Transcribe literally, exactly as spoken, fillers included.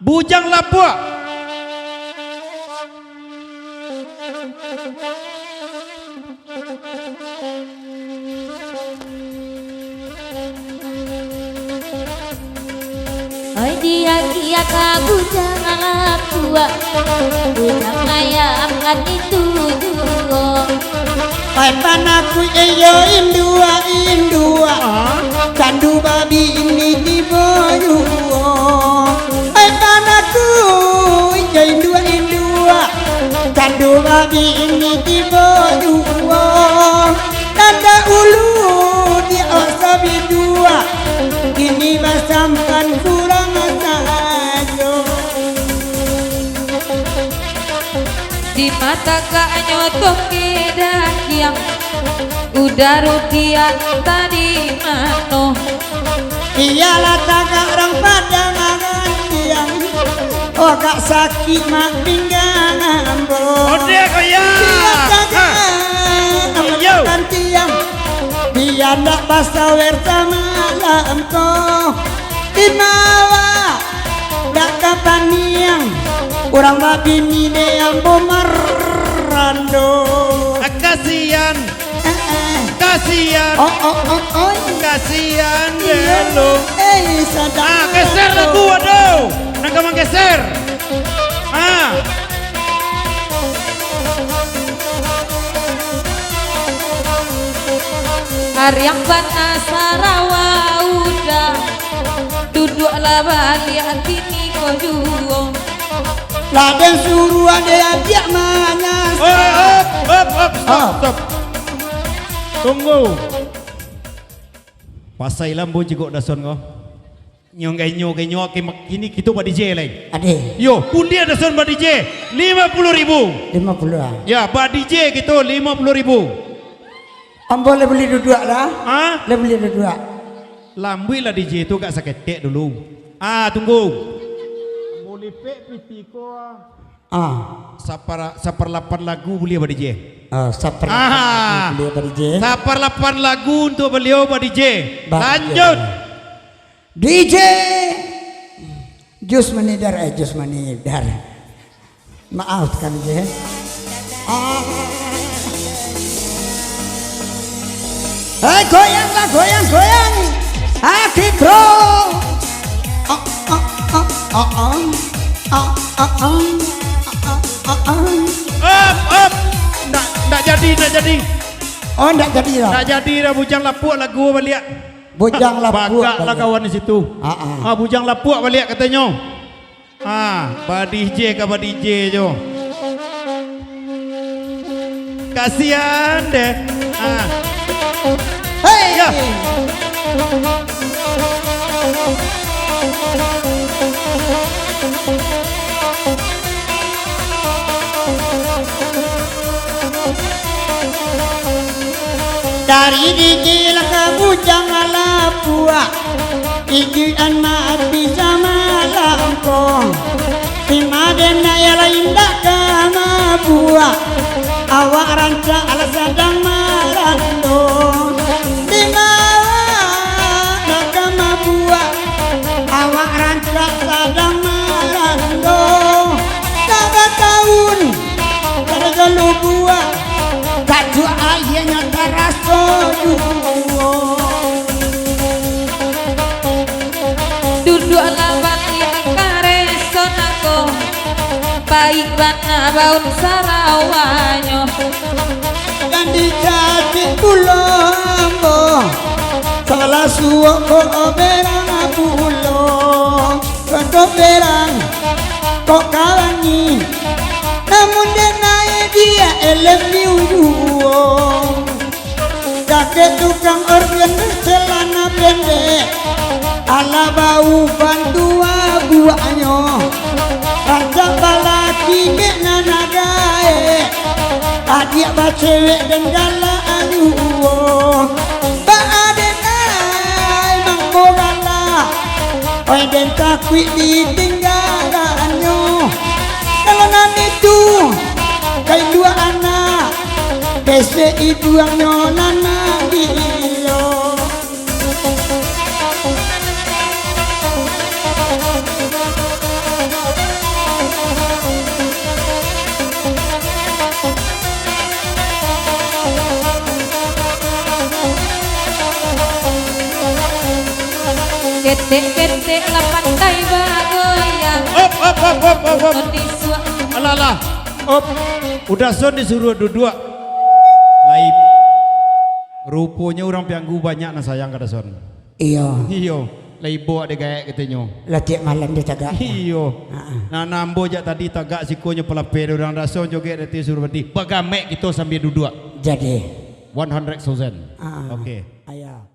Bujang Lapuak. Oi, diagiah ka Bujang Lapuak, Bujang Layam kan itu juo. Oi, panakuik iyo induak-induak, ah, tandu babini tibo juo. Oi, panakuik iyo induak-induak, tandu babini tibo juo. Nan dahulu di awak sabiduak, kini basampan surang sajo. Di matakaknyo toke dakiang, udah rudiak tadi mano. Iyolah tagak rang Padang Arantiang, oh, agak sakik mak pinggang ambo. Ode ko ya. Iyolah tagak rang Padang Arantiang, bia ndak basawer samalam ko. Di mawa dak ka paniang, urang babini dek ambo marando. Ah, kasian. Eh, eh. Kasian. Oh, oh, oh, oi. Kasian dek lo. Eh, sadang. Ah, geser lagu, waduh. Nan ka manggeser. Ah. Ariang bana sarawa udah, duduaklah baliak kini ko juo. Lah den suruah dek adiak manyasah. Oi, op, op, op, stop, ah, stop. Tunggu. Pasai lambo jigok dason ko. Nyo gai nyo gai nyo, kini kito ba D J lai. Ade. Yo, pundiang dason ba D J, limo puluah ribu. Limo puluah, ah. Ya, ba D J kito limo puluah ribu. Ambo lai bali duduak lah. Ha? Lai bali duduak. Lambuiklah D J tu agak saketek dulu. Ah, tunggu. Ambo lipek pitih ko. Ah. Sapara-, saparlapan lagu buliah ba D J. Ah, saparlapan lagu buliah ba D J. Saparlapan lagu untuak baliau ba D J. Ba D J. Lanjut. D J Jus Manidar, eh, Jus Manidar. Maafkan, D J. Ah. Hei, goyang lah, goyang, goyang. Aki, bro. Ah, ah, ah, ah, ah. Ah, ah, ah. Ah, ah, ah, ah. Up, up. Ndak, ndak jadi, ndak jadi. Oh, ndak jadi lah. Ndak jadi lah, Bujang Lapuak lagu baliak. Bujang Lapuak baliak. Bagak lah kawan di situ. Ah, ah. Ah, Bujang Lapuak baliak katonyo. Ah, ba D J ka ba D J jo. Kasian deh. Ah. Hei! Yo. Dari D J lah ka Bujang Lapuak, ijuik-an mati samalam ko. Di ma den nan lain dak ka mabuak, awak rancak lah sadang marando. Di ma awak dak ka mabuak, awak rancak sadang marando. Dak batahun, dak balubuak, kacuak aianyo taraso juo. Duduaklah baliak ka resto nangko, paik bana baun sarawanyo. Nan dicacik pulo ambo, salah suok ko berang pulo. Kok berang, kok kawangi, namun dek naik dia L M U juo. Jakek tukang orgen celana pendek, alah bau bantua buaknyo. Rancak balaki dek nan gaek, adiak bacewek den galak juo. Baa den ai mangko galak, oi den takuik ditinggakannyo. Kalau nan itu, kain dua anak, besek iduangnyo nan gilo. Tek ketek lah pandai bagoyang. Op, op, op, op, op, op. Kondisuak. Alah, alah. Op. Udah son disuruh duduak. Lai. Ruponyo urang Pianggu banyak nan sayang ka Dason. Iyo. Iyo. Lai ibo dek gaek katonyo. Lah tiok malam dia tagak. Iyo. Ha-ha. Nah, nah, ambo jak tadi tagak sikonyo palapeh dek urang Dason joget dek suruh badi. Bagamek kito sambia duduak. Jadi. One hundred thousand. Ha-ha. Oke. Ayo.